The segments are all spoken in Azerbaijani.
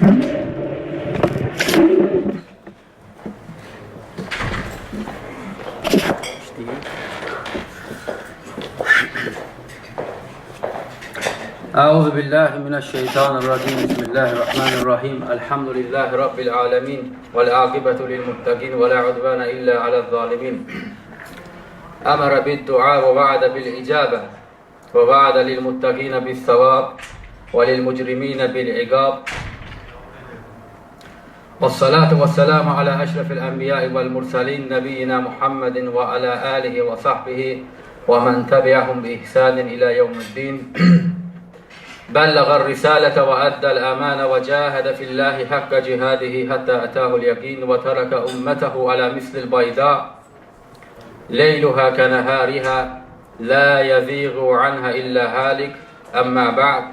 أعوذ بالله من الشيطان الرجيم. بسم الله الرحمن الرحيم. الحمد لله رب العالمين والعاقبة للمتقين ولا عدوان إلا على الظالمين. أمر بالدعاء ووعد بالإجابة ووعد للمتقين بالثواب وللمجرمين بالعقاب. والصلاة والسلام على أشرف الأنبياء والمرسلين نبينا محمد وعلى آله وصحبه ومن تبعهم بإحسان إلى يوم الدين. بلغ الرسالة وأدى الأمانة وجاهد في الله حق جهاده حتى أتاه اليقين وترك أمته على مثل البيضاء ليلها كنهارها لا يزيغ عنها إلا هالك. أما بعد،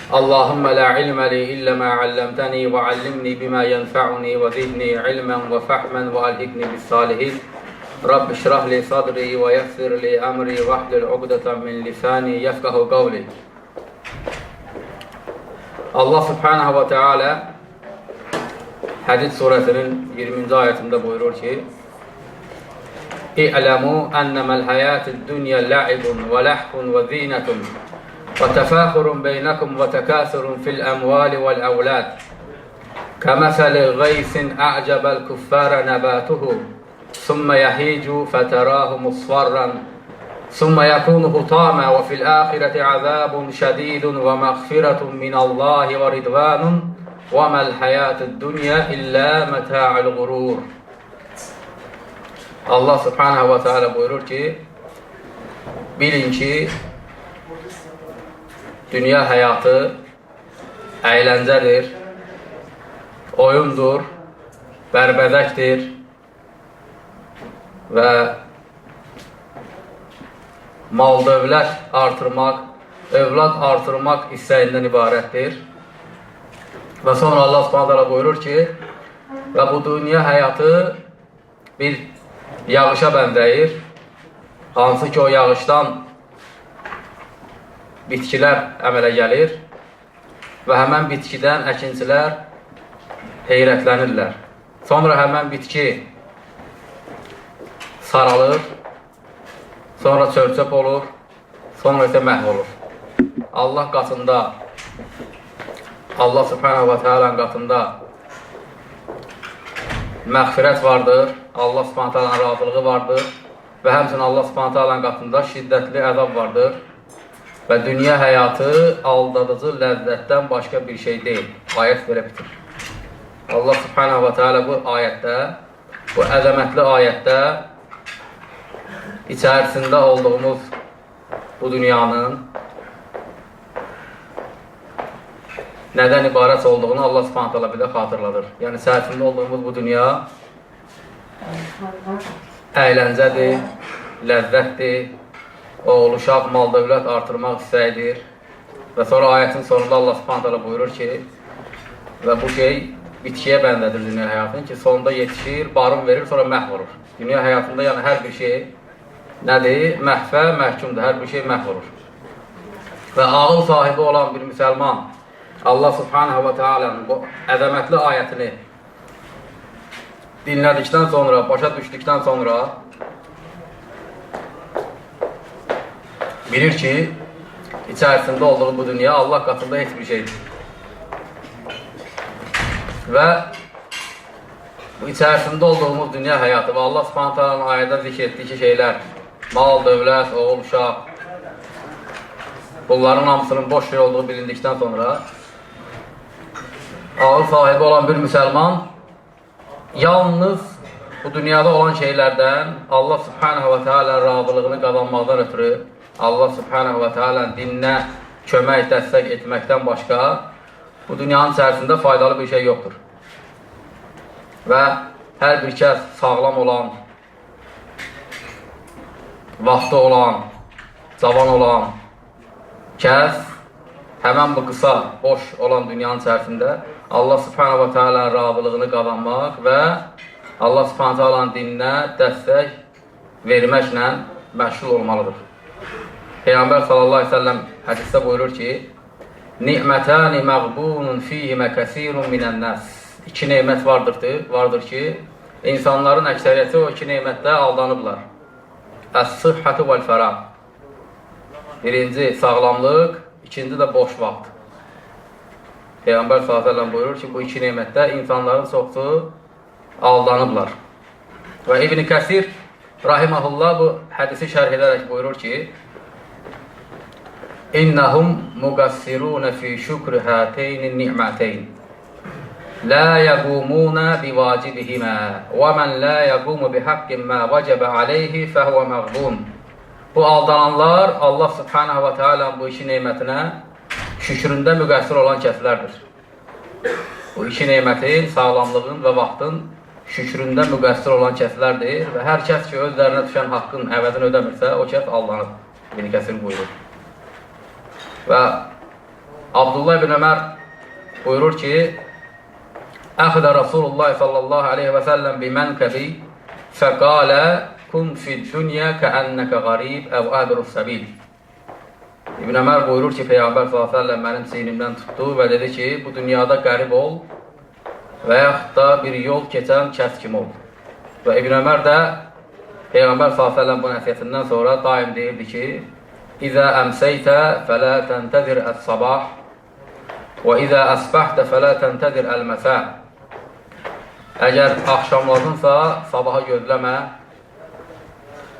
اللهم لا علم لي إلا ما علمتني وعلمني بما ينفعني وزدني علما وفهما وألحقني بالصالحين. رب اشرح لي صدري ويسر لي أمري واحلل عقدة من لساني يفقه قولي. Allah Subhanahu ve Teala Hədid surəsinin 20-ci ayətində buyurur ki: İ'ləmu ənəməl həyatid dünya la'ibun və ləhvun və zinətun və təfəxurun beynəkum və təkəsurun fil əmvali vəl əvlad kəməsəli qeysin a'cəbəl küffərə nəbatuhu ثم يهيج فتراه مصفرا ثم يكون هطاما وفي الآخرة عذاب شديد ومغفرة من الله ورضوان وما الحياة الدنيا إلا متاع الغرور. Allah Subhanahu ve Teala buyurur ki, bilin ki, dünya həyatı əyləncədir, oyundur, bərbəzəkdir və mal dövlət artırmaq, övlad artırmaq istəyindən ibarətdir. Və sonra Allah Subhanahu taala buyurur ki, və bu dünya həyatı bir yağışa bənzəyir, hansı ki o yağışdan bitkilər əmələ gəlir və həmən bitkidən əkinçilər heyrətlənirlər. Sonra həmən bitki saralır, sonra çörçöp olur, sonra isə məhv olur. Allah qatında, Allah Subhanahu ve Teala'nın qatında məğfirət vardır, Allah Subhanahu Teala'nın razılığı vardır və həmçinin Allah Subhanahu Teala'nın qatında şiddətli əzab vardır və dünya həyatı aldadıcı ləzzətdən başqa bir şey deyil. Ayət belə bitir. Allah Subhanahu ve Teala bu ayətdə, bu əzəmətli ayətdə içərisində olduğumuz bu dünyanın nədən ibarət olduğunu Allah Subhanahu taala bizə xatırladır. Yəni içərisində olduğumuz bu dünya əyləncədir, ləzzətdir, oğul, uşaq, mal, dövlət artırmaq istəyidir. Və sonra ayətin sonunda Allah Subhanahu taala buyurur ki, və bu şey bitkiyə bənzədir dünya həyatını ki, sonunda yetişir, barın verir, sonra məhv olur. Dünya həyatında yəni hər bir şey nədir? Məhvə məhkumdur, hər bir şey məhv olur. Və ağıl sahibi olan bir müsəlman Allah Subhanahu ve Teala'nın bu əzəmətli ayətini dinlədikdən sonra, başa düşdükdən sonra bilir ki, içərisində olduğu bu dünya Allah qatında heç bir şeydir. Və bu içərisində olduğumuz dünya həyatı və Allah Subhanahu Teala'nın ayədə zikr etdiyi şeylər, mal, dövlət, oğul, uşaq, bunların hamısının boş şey olduğu bilindikdən sonra ağıl sahibi olan bir müsəlman yalnız bu dünyada olan şeylərdən Allah Subhanahu ve Teala razılığını qazanmaqdan ötürü Allah Subhanahu ve Teala'nın dininə kömək, dəstək etməkdən başqa bu dünyanın içərisində faydalı bir şey yoxdur. Və hər bir kəs sağlam olan, vaxtı olan, cavan olan kəs həmən bu qısa, boş olan dünyanın içərisində Allah Subhanahu ve Teala'nın razılığını qazanmaq və Allah Subhanahu Teala'nın dininə dəstək verməklə məşğul olmalıdır. Peyğəmbər sallallahu əleyhi və səlləm hədisdə buyurur ki, Ni'mətani məğbunun fihimə kəsirun minən-nəs. İki nemət vardır ki, insanların əksəriyyəti o iki nemətdə aldanıblar. Əs-sıhhatu vəl-fərah. Birinci sağlamlıq, ikinci də boş vaxt. Peyğəmbər sallallahu əleyhi və səlləm buyurur ki, bu iki nemətdə insanların çoxu aldanıblar. Və İbn Kəsir rahimehullah bu hədisi şərh edərək buyurur ki, İnnəhum muqassirun fi şükr hateynin ni'məteyn. La yəqumuna bivacibihima və men la yəqumu bihaqqin ma vəcəbə aleyhi fəhuve məğbun. Bu aldananlar Allah Subhanahu və Teala bu iki nemətinə şükründə müqəssir olan kəslərdir. Bu iki nemətin, sağlamlığın və vaxtın şükründə müqəssir olan kəslərdir və hər kəs ki özlərinə düşən haqqın əvəzini ödəmirsə, o kəs aldanır. İbn Kəsir buyurur. Və Abdullah ibn Ömər buyurur ki, Əxədə Rasulullah sallallahu aleyhi və səlləm bimənkəbi fəqalə kun fid-dünya kəənnəkə qarib əv əbirus səbil. İbn Ömər buyurur ki, Peyğəmbər sallallahu aleyhi və səlləm mənim çiynimdən tutdu və dedi ki, bu dünyada qərib ol və yaxud da bir yol keçən kəs kimi ol. Və İbn Ömər də Peyğəmbər sallallahu aleyhi və səlləm bu nəsihətindən sonra daim deyirdi ki, İzə əmseytə fələ təntəzir əs-sabah və izə əsbəhtə fələ təntəzir əl-məsə. Əgər axşamladınsa, sabahı gözləmə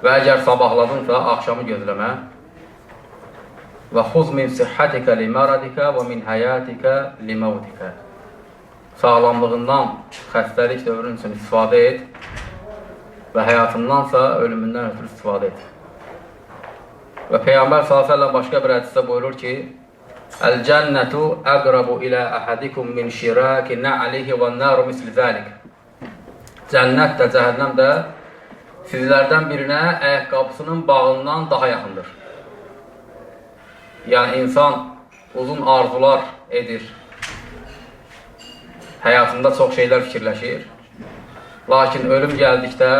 və əgər sabahladınsa, axşamı gözləmə. Və xuz min sihhatikə liməradikə və min həyatikə limevtikə. Sağlamlığından xəstəlik dövrün üçün istifadə et və həyatındansa ölümündən ötürü istifadə et. Və Peyğəmbər sallallahu əleyhi və səlləm başqa bir hədisdə buyurur ki, Əl-cənnətu əqrabu ilə əhədikum min şiraki nə'lihi və nəru misli zəlik. Cənnət də, cəhənnəm də sizlərdən birinə ayaqqabısının bağından daha yaxındır. Yəni, insan uzun arzular edir, həyatında çox şeylər fikirləşir. Lakin ölüm gəldikdə,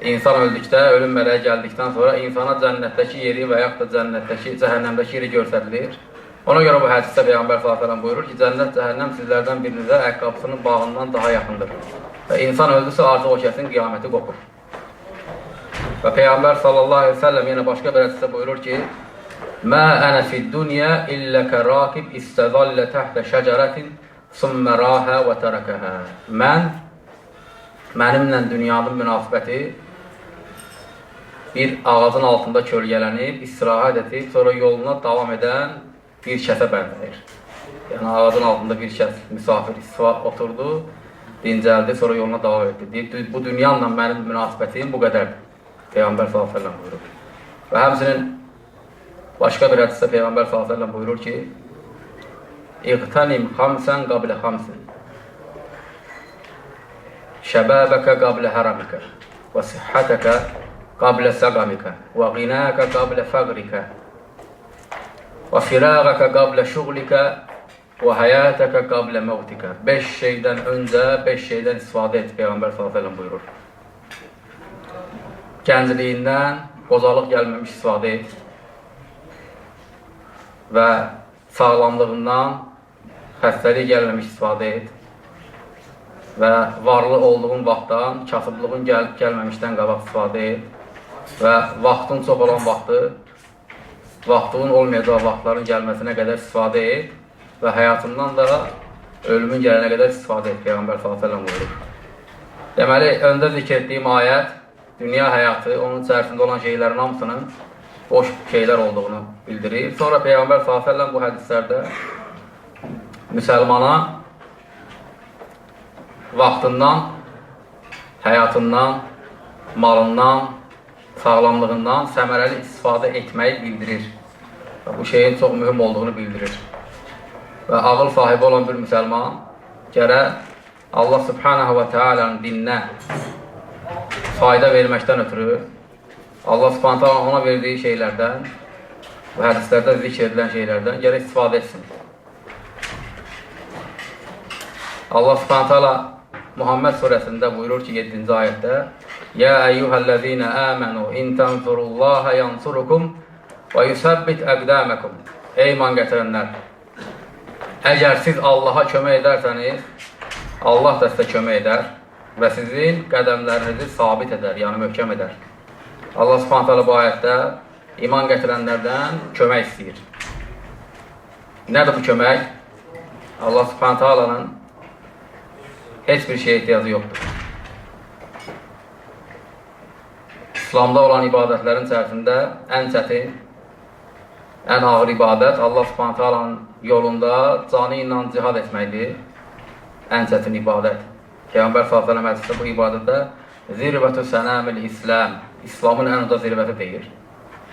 insan öldükdə, ölüm mələyi gəldikdən sonra insana cənnətdəki yeri və yaxud da cənnətdəki, cəhənnəmdəki yeri göstərilir. Ona görə bu hədisdə Peyğəmbər sallallahu əleyhi və səlləm buyurur ki, cənnət, cəhənnəm sizlərdən birinizə ayaqqabısının bağından daha yaxındır. Və insan öldüsə artıq o kəsin qiyaməti qopur. Və Peyğəmbər sallallahu əleyhi və səlləm yenə başqa bir hədisdə buyurur ki, Mə ənə fid-dunya illə kərakib istəzallə təhtə şəcərətin sümmə rahə və tərəkəhə. Mənimlə dünyanın münasibəti bir ağacın altında kölgələnib, istirahət edib, sonra yoluna davam edən bir kəsə bənzəyir. Yəni, ağacın altında bir kəs misafir oturdu, dincəldi, sonra yoluna davam etdi. Deyir, bu dünyanla mənim münasibətim bu qədərdir. Peyğəmbər sallallahu əleyhi və səlləm buyurur. Və həmçinin başqa bir hədisdə Peyğəmbər sallallahu əleyhi və səlləm buyurur ki, İğtanim xamsən qablə xamsin, şəbəbəkə qablə hərəmikə və sihhətəkə qablə səqamikə və qinəkə qablə fəqrikə və firağəkə qablə şuğlikə və həyətəkə qablə məvtikə. 5 şeydən öncə, 5 şeydən istifadə et, Peyğəmbər sallallahu əleyhi və səlləm buyurur. Gəncliyindən qocalıq gəlməmiş istifadə et və sağlamlığından xəstəlik gəlməmiş istifadə et və varlı olduğun vaxtdan, kasıblığın gəlib gəlməmişdən qabaq istifadə et və vaxtın çox olan vaxtı, vaxtının olmayacağı vaxtların gəlməsinə qədər istifadə et və həyatından da ölümün gələnə qədər istifadə et, Peyğəmbər sallallahu əleyhi və səlləm buyurur. Deməli, öndə zikr etdiyim ayət, dünya həyatı, onun içərisində olan şeylərin hamısının boş şeylər olduğunu bildirir. Sonra Peyğəmbər sallallahu əleyhi və səlləm bu hədislərdə müsəlmana vaxtından, həyatından, malından, sağlamlığından səmərəli istifadə etməyi bildirir. Və bu şeyin çox mühüm olduğunu bildirir. Və ağıl sahibi olan bir müsəlman gərək Allah Subhanahu və Teala'nın dininə fayda verməkdən ötürü Allah Subhanahu Teala ona verdiyi şeylərdən, bu hədislərdə zikr edilən şeylərdən gərək istifadə etsin. Allah Subhanahu Teala Muhammed surəsində buyurur ki, 7-ci ayətdə: Ya eyyuhellezine amenu in tansurullaha yansurukum və yusabbit əqdamakum. Ey iman gətirənlər, əgər siz Allaha kömək edərsəniz, Allah da sizə kömək edər və sizin qədəmlərinizi sabit edər, yəni möhkəm edər. Allah Subhanahu taala bu ayətdə iman gətirənlərdən kömək istəyir. Nədir bu kömək? Allah Subhanahu taalanın heç bir şeyə ehtiyacı yoxdur. İslamda olan ibadətlərin içərisində ən çətin, ən ağır ibadət Allah Subhanahu taalanın yolunda canı ilə cihad etməkdir. Ən çətin ibadət. Peyğəmbər sallallahu əleyhi və səlləm hədisdə bu ibadətə zirvətü sənəmil İslam, İslamın ən uca zirvəti deyir.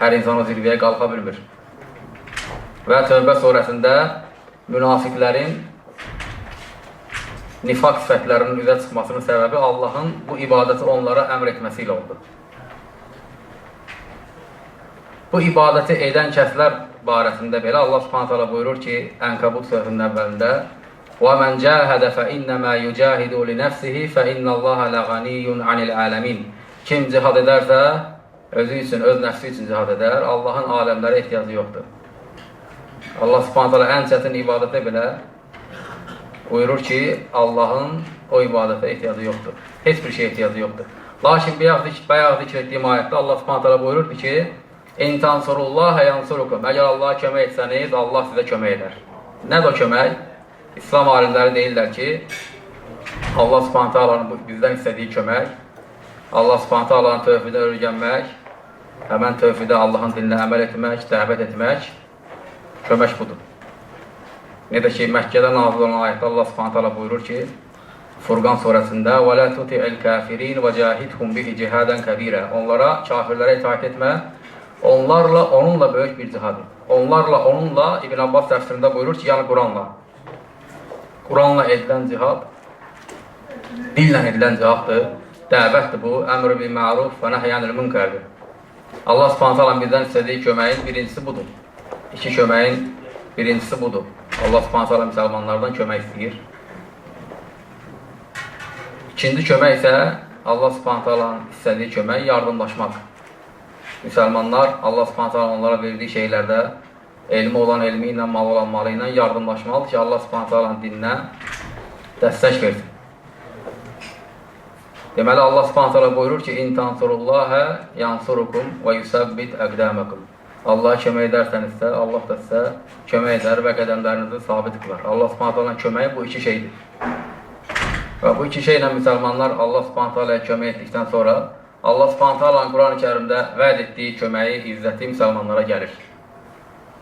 Hər insan o zirvəyə qalxa bilmir. Və Tövbə surəsində münafiqlərin nifaq sifətlərinin üzə çıxmasının səbəbi Allahın bu ibadəti onlara əmr etməsi ilə oldu. Bu ibadəti edən kəslər barəsində belə Allah Subhanahu taala buyurur ki, Ənkəbut surəsinin əvvəlində: "Və men cahada fe innema yujahidu li nefsihi fe innallaha laganiyyun anil alamin." Kim cihad edərsə, özü üçün, öz nəfsi üçün cihad edər. Allahın aləmlərə ehtiyacı yoxdur. Allah Subhanahu taala ən çətin ibadətə belə buyurur ki, Allahın o ibadətə ehtiyacı yoxdur. Heç bir şeyə ehtiyacı yoxdur. Lakin bayaq zikr etdiyim ayətdə Allah Subhanahu taala buyururdu ki, "İn tansurullaha yansurukum." Əgər Allaha kömək etsəniz, Allah sizə kömək edər. Nədir o kömək? İslam alimləri deyirlər ki, Allah Subhanahu taalanın bizdən istədiyi kömək, Allah Subhanahu taalanın tövhidini öyrənmək, həmən tövhidə Allahın dininə əməl etmək, dəvət etmək, kömək budur. Necə ki, Məkkədə nazil olan ayətdə Allah Subhanahu taala buyurur ki, Furqan surəsində: "Və la tuti'il kafirin və cahidhum bihi cihadan kabira." Onlara, kafirlərə itaat etmə, onlarla, onunla böyük bir cihad et. Onlarla, onunla İbn Abbas təfsirində buyurur ki, yəni Quranla. Quranla edilən cihad, dillə edilən cihaddır, dəvətdir bu, əmr bil məruf və nəhy anil münkərdir. Allah Subhanahu taala bizdən istədiyi köməyin birincisi budur. İki köməyin birincisi budur. Allah Subhanahu taala müsəlmanlardan kömək istəyir. İkinci kömək isə Allah Subhanahu taalanın istədiyi kömək yardımlaşmaq. Müsəlmanlar Allah Subhanahu taala onlara verdiyi şeylərdə elmi olan elmi ilə, malı olan malı ilə yardımlaşmalıdır ki, Allah Subhanahu taalanın dininə dəstək versin. Deməli Allah Subhanahu taala buyurur ki, "İn tansurullaha yansurukum və yusabbit əqdamakum." Allaha kömək edərsənizsə, Allah da sizə kömək edər və qədəmlərinizi sabit qılar. Allah Subhanahu taalanın köməyi bu iki şeydir. Və bu iki şeylə müsəlmanlar Allah Subhanahu taalaya kömək etdikdən sonra Allah Subhanahu taalanın Quran-ı Kərimdə vəd etdiyi köməyi, izzəti müsəlmanlara gəlir.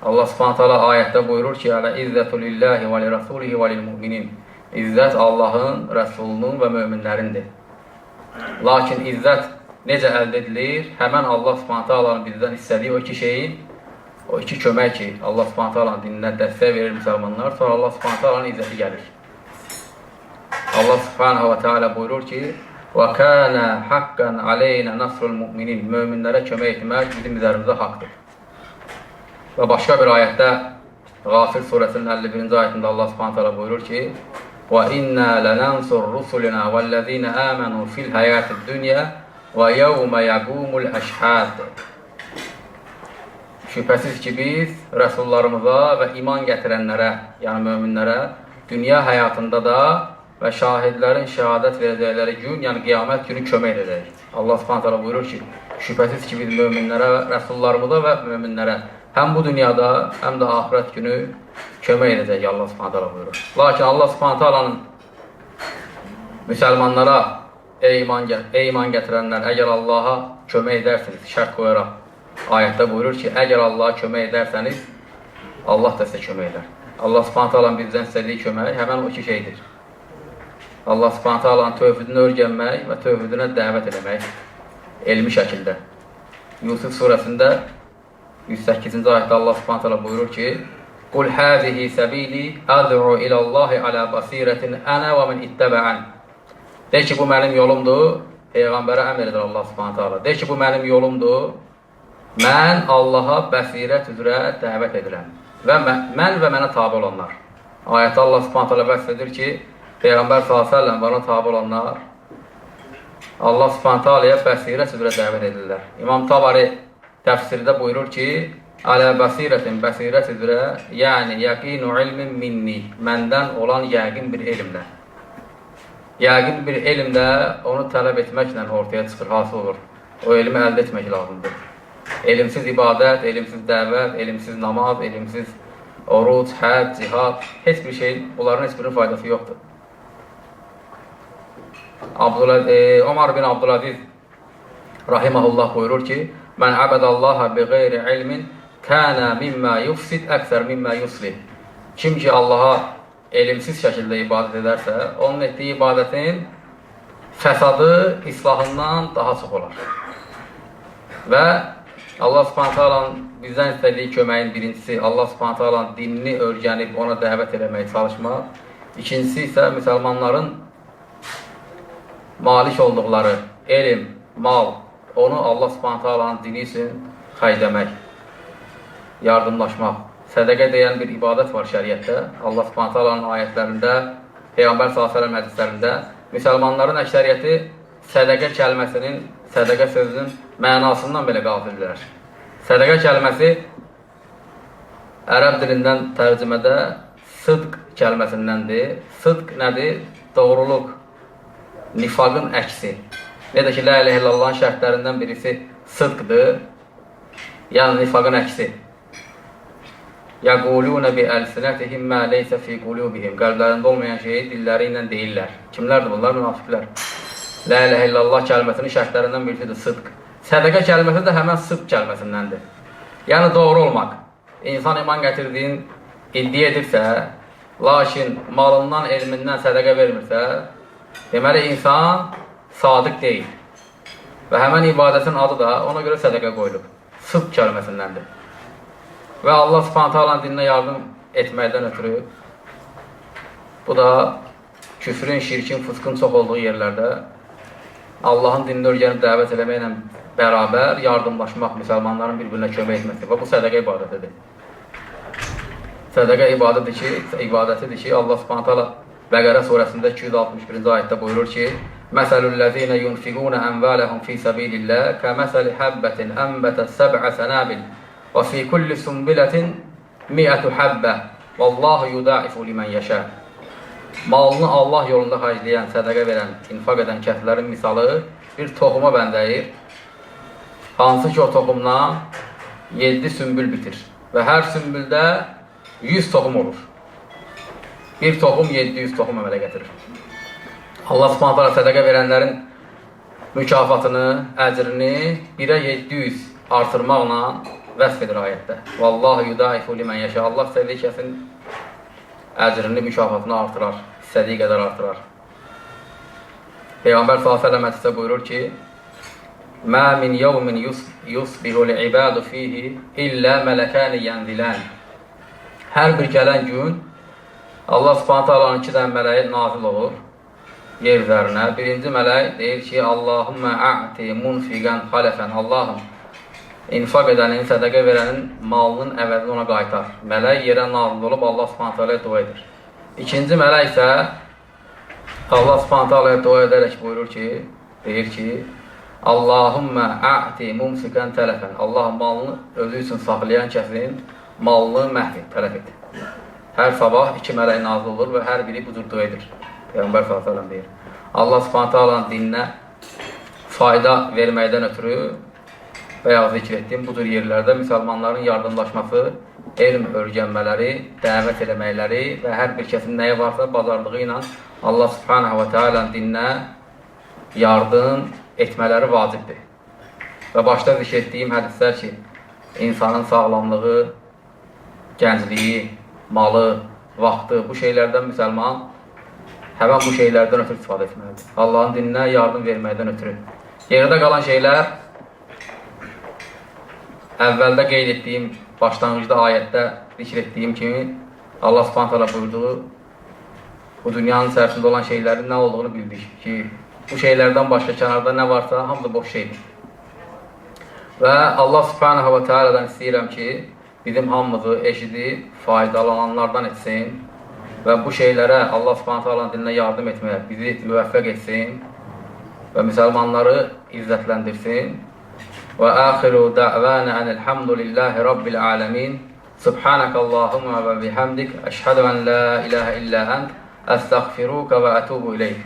Allah Subhanahu taala ayətdə buyurur ki, "Ələ izzətu lillahi və li rasulihi və lil mu'minin." İzzət Allahın, Rəsulunun və möminlərindir. Lakin izzət necə əldə edilir? Həmən Allah Subhanahu taalanın bizdən istədiyi o iki şeyin, o iki kömək ki, Allah Subhanahu taalanın dininə dəstək verir müsəlmanlar, sonra Allah Subhanahu taalanın izzəti gəlir. Allah Subhanahu və Teala buyurur ki, "Və kana haqqan aleyna nasrul mu'minin." Möminlərə kömək etmək bizim üzərimizə haqqdır. Və başqa bir ayətdə Ğafir surəsinin 51-ci ayətində Allah Subhanahu taala buyurur ki, "Və inna lanansur rusulina vellezina amanu fil hayatid dunya və yevmə yəqumul əşhad." Şübhəsiz ki, biz rəsullarımıza və iman gətirənlərə, yəni möminlərə dünya həyatında da və şahidlərin şəhadət verəcəkləri gün, yəni qiyamət günü kömək edəcəyik. Allah Subhanahu taala buyurur ki, şübhəsiz ki, biz möminlərə, rəsullarımıza və möminlərə həm bu dünyada, həm də axirət günü kömək edəcək Allah Subhanahu taala buyurur. Lakin Allah Subhanahu taalanın müsəlmanlara ey iman gətirənlər, əgər Allaha kömək edərsiniz, şərt qoyaraq ayətdə buyurur ki, əgər Allaha kömək edərsəniz, Allah da sizə kömək edər. Allah Subhanahu taalanın bizdən istədiyi kömək həmən o iki şeydir. Allah Subhanahu taalanın tövhidini öyrənmək və tövhidinə dəvət eləmək elmi şəkildə. Yusuf surəsində 108-ci ayətdə Allah Subhanahu taala buyurur ki, "Qul hazihi sabili ad'u ila Allahi ala basiratin ana və men ittaba'an." De ki, bu mənim yolumdur. Peyğəmbərə əmr edir Allah Subhanahu taala. De ki, bu mənim yolumdur. Mən Allaha bəsirət üzrə dəvət edirəm və mən və mənə tabe olanlar. Ayətdə Allah Subhanahu taala vəsf edir ki, Peyğəmbər sallallahu əleyhi və səlləm və ona tabe olanlar Allah Subhanahu taalaya bəsirət üzrə dəvət edirlər. İmam Tabari təfsirdə buyurur ki, Alə bəsirətin, bəsirət üzrə, yəni yəqinu ilmin minni, məndən olan yəqin bir elmlə. Yəqin bir elmdə onu tələb etməklə ortaya çıxır, hasıl olur. O elmi əldə etmək lazımdır. Elmsiz ibadət, elmsiz dəvət, elmsiz namaz, elmsiz oruc, həcc, cihad, heç bir şeyin, bunların heç birinin faydası yoxdur. Omar bin Abdüləziz rahiməhullah buyurur ki, Mən əbədəllaha bi qeyri ilmin kənə mimmə yufsid əksər mimmə yuslih. Kim ki Allaha elmsiz şəkildə ibadət edərsə, onun etdiyi ibadətin fəsadı islahından daha çox olar. Və Allah Subhanahu taalanın bizdən istədiyi köməyin birincisi Allah Subhanahu taalanın dinini öyrənib ona dəvət eləməyə çalışmaq. İkincisi isə müsəlmanların malik olduqları elm, mal, onu Allah Subhanahu taalanın dini üçün xərcləmək, yardımlaşmaq. Sədəqə deyən bir ibadət var şəriətdə. Allah Subhanahu taalanın ayətlərində, Peyğəmbər sallallahu əleyhi və səlləm hədislərində müsəlmanların əksəriyyəti sədəqə kəlməsinin, sədəqə sözünün mənasından belə qafildirlər. Sədəqə kəlməsi ərəb dilindən tərcümədə sıdq kəlməsindəndir. Sıdq nədir? Doğruluq, nifaqın əksi. Necə ki, la ilahe illallahın şərtlərindən birisi sıdqdır, yəni nifaqın əksi. Yəquluna bi əlsinətihim mə leysə fi qulubihim. Qəlblərində olmayan şeyi dilləri ilə deyirlər. Kimlərdir bunlar? Münafiqlər. La ilahe illallah kəlməsinin şərtlərindən birisidir sıdq. Sədəqə kəlməsi də həmən sıdq kəlməsindəndir. Yəni doğru olmaq. İnsan iman gətirdiyin iddia edirsə, lakin malından, elmindən sədəqə vermirsə, deməli insan sadiq deyil. Və həmən ibadətin adı da ona görə sədəqə qoyulub. Sıdq kəlməsindəndir. Və Allah Subhanahu taalanın dininə yardım etməkdən ötürü bu da küfrün, şirkin, fıskın çox olduğu yerlərdə Allahın dinini öyrənib dəvət eləməklə bərabər yardımlaşmaq, müsəlmanların bir-birinə kömək etməsi və bu sədəqə ibadətidir. Sədəqə ibadətidir ki, Allah Subhanahu taala Bəqərə surəsində 261-ci ayətdə buyurur ki: "Məsəlüllezine yunfiquna amvalahum fi sabilillah kəməsəli habbatin anbatat sab'a sanabil və fi kulli sunbilatin mi'atu habba vallahu yudaifu limen yasha." Malını Allah yolunda xərcləyən, sədəqə verən, infaq edən kəslərin misalı bir toxuma bənzəyir. Hansı ki o toxumdan 7 sümbül bitir və hər sümbüldə 100 toxum olur. Bir toxum 700 toxum əmələ gətirir. Allah Subhanahu taala sədəqə verənlərin mükafatını, əcrini 1-ə 700 artırmaqla vəsf edir ayətdə. Vallahu yudaifu limen yasha. Allah istədiyi kəsin əcrini, mükafatını artırar, istədiyi qədər artırar. Peyğəmbər sallallahu əleyhi və səlləm hədisdə buyurur ki: "Mə min yevmin yusbihul ibadu fihi illə mələkani yənzilən." Hər bir gələn gün Allah Subhanahu taalanın iki dənə mələyi nazil olur yer üzərinə. Birinci mələk deyir ki: "Allahumma a'ti munfiqan xalafan." Allahım, infaq edənin, sədəqə verənin malının əvəzini ona qaytar. Mələk yerə nazil olub Allah Subhanahu taalaya dua edir. İkinci mələk isə Allah Subhanahu taalaya dua edərək buyurur ki, deyir ki: "Allahumma a'ti mumsikan tələfən." Allah malını özü üçün saxlayan kəsin malını məhv et, tələf et. Hər sabah iki mələk nazil olur və hər biri bu cür dua edir. Peyğəmbər sallallahu əleyhi və səlləm deyir. Allah Subhanahu taalanın dininə fayda verməkdən ötürü bayaq zikr etdiyim bu cür yerlərdə müsəlmanların yardımlaşması, elm öyrənmələri, dəvət eləməkləri və hər bir kəsin nəyi varsa bacardığı ilə Allah Subhanahu və Taala'nın dininə yardım etmələri vacibdir. Və başda zikr etdiyim hədislər ki, insanın sağlamlığı, gəncliyi, malı, vaxtı, bu şeylərdən müsəlman həmən bu şeylərdən ötürü istifadə etməlidir. Allahın dininə yardım verməkdən ötürü. Geridə qalan şeylər əvvəldə qeyd etdiyim, başlanğıcda ayətdə zikr etdiyim kimi Allah Subhanahu taala buyurduğu bu dünyanın içərisində olan şeylərin nə olduğunu bildik ki, bu şeylərdən başqa kənarda nə varsa hamısı boş şeydir. Və Allah Subhanahu və Taala'dan istəyirəm ki, bizim hamımızı eşidib faydalananlardan etsin və bu şeylərə Allah Subhanahu taalanın dininə yardım etməyə bizi müvəffəq etsin və müsəlmanları izzətləndirsin. وآخر دعوانا أن الحمد لله رب العالمين. سبحانك اللهم وبحمدك، أشهد أن لا إله إلا أنت، أستغفرك وأتوب إليك.